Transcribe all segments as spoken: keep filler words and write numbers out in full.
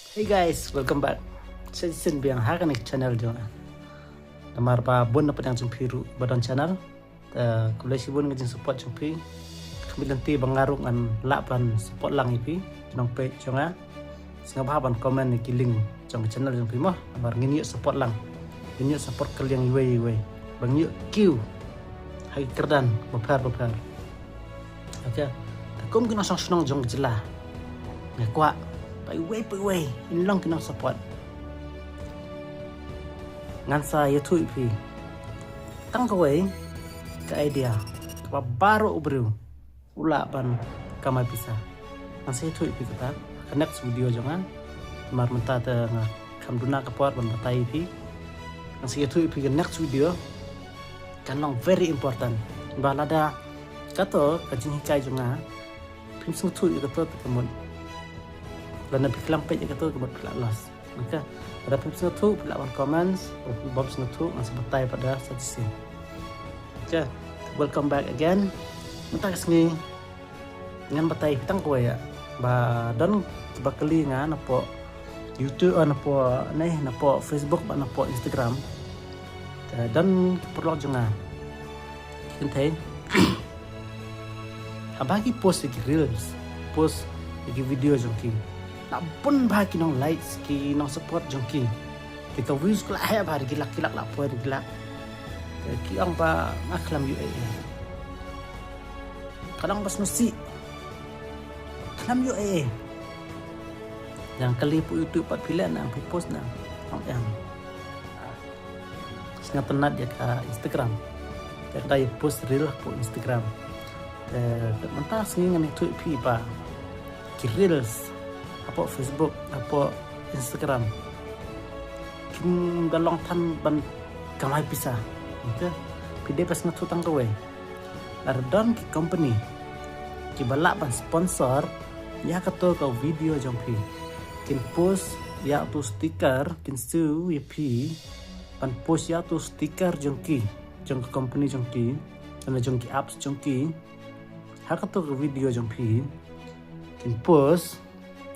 Hey guys, welcome back. Sa shisien biang ha kane ka channel jong nga. Namar ba bun na pdeng jong phi ruh ba don channel. Te khublei shibun ka jingsupport jong phi. Khmih lynti ba nga ruh ngan lah ban support lang ïa phi. Nongpeit jong nga, sngewbha ban comment ïa ki link jong ka channel jong phi mo. Namar ngin ïoh support lang. Ngin ïoh support kylliang iwei iwei. Ban ïoh kiew ha ki kyrdan bapher bapher. Okay. Te kum ki nongshong shnong jong ka jylla, nga kwah ba iwei pa iwei in long ki nongsupport. Ngan sa ïathuh ïa phi tang kawei ka idea kaba baroh u briew u lah ban kamai pisa. Ngan sa ïathuh ïa phi kata ha ka next video jong nga. Namar mynta te nga kham duna ka por ban batai ïa phi. Ngan sa ïathuh ïa phi ka next video. Kan long very important. Ba lada kato ka jinghikai jong nga phim sngewthuh ïa kato te ka mut, lada phi khlem peit ïa kato ka mut phi lah lost. Okay. Lada phim sngewthuh phi lah ban comments, bym sngewthuh ngan sa batai pat da sa shisien. Okay. Welcome back again. Mynta ka sngi ngan batai phi tang kawei ïa ba don kiba kylli nga napoh YouTube, eh, napoh, ne, napoh Facebook bad napoh Instagram. Te don ki paralok jong nga, kynthei, haba ki post ïa ki reels, post ïa ki video jong ki, la bun bha ki nong likes, ki nongsupport jong ki. Te ka views ka la heh bha, da ki lak ki lak la poi, da ki lak. Te ki ong ba nga khlem ïoh ei ei. Ka long ba sngewsih. Khlem ïoh ei ei. Ïa nga kylli hapoh YouTube pat phi leh nang, phi post nang. Ong em. Sngewtynnat ïa ka Instagram. Te nga da ïa post reel hapoh Instagram. Te mynta sngi ngan ïathuh ïa phi ba ki reels hapoh Facebook, hapoh Instagram, kim da long than ban kamai pisa. Okay. Phi dei ban sngewthuh tang kawei. Lada don ki company kiba lah ban sponsor ïa kato ka video jong phi, kin post ïa uto u sticker, kin siew ïa phi ban post ïa uto u sticker jong ki, jong ka company jong ki, lane jong ki apps jong ki, ha kato ka video jong phi, kin post,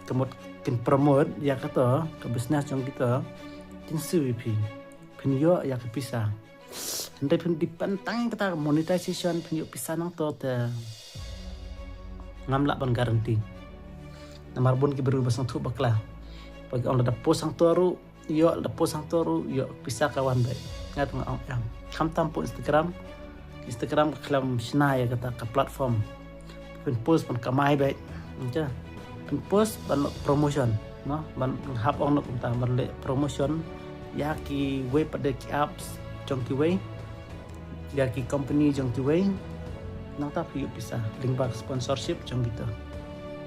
ka mut kin promote ïa kato ka business jong kito, kin siew ïa phi, phin ïoh ïa ka pisa. Hynrei phin depend tang ïa kata ka monetization, phin ïoh pisa nangto te ngam lah ban guarantee. Namar bun ki briew ba sngewthuh bakla. Ba ki ong lada post hangto ruh ïoh, lada post hangto ruh ïoh, pisa ka wan beit. Nga te nga ong em. Khamtam hapoh Instagram. Instagram ka khlem shna ïa kata ka platform phin post ban kamai beit. Ynda phin post ban leh promotion, no, ban hap ong noh kumta, ban leh promotion ïa kiwei pat de ki apps jong kiwei, ïa ki company jong kiwei, nangta phi ïoh pisa lyngba ka sponsorship jong kita.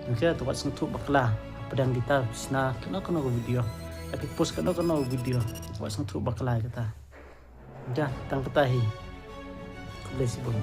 Ynda te wat sngewthuh bakla, hapdeng kita shna kano kano ka video, ïa phi post kano kano ka video, wat sngewthuh bakla ïa kata. Ynda tang kata hi. Khublei shibun.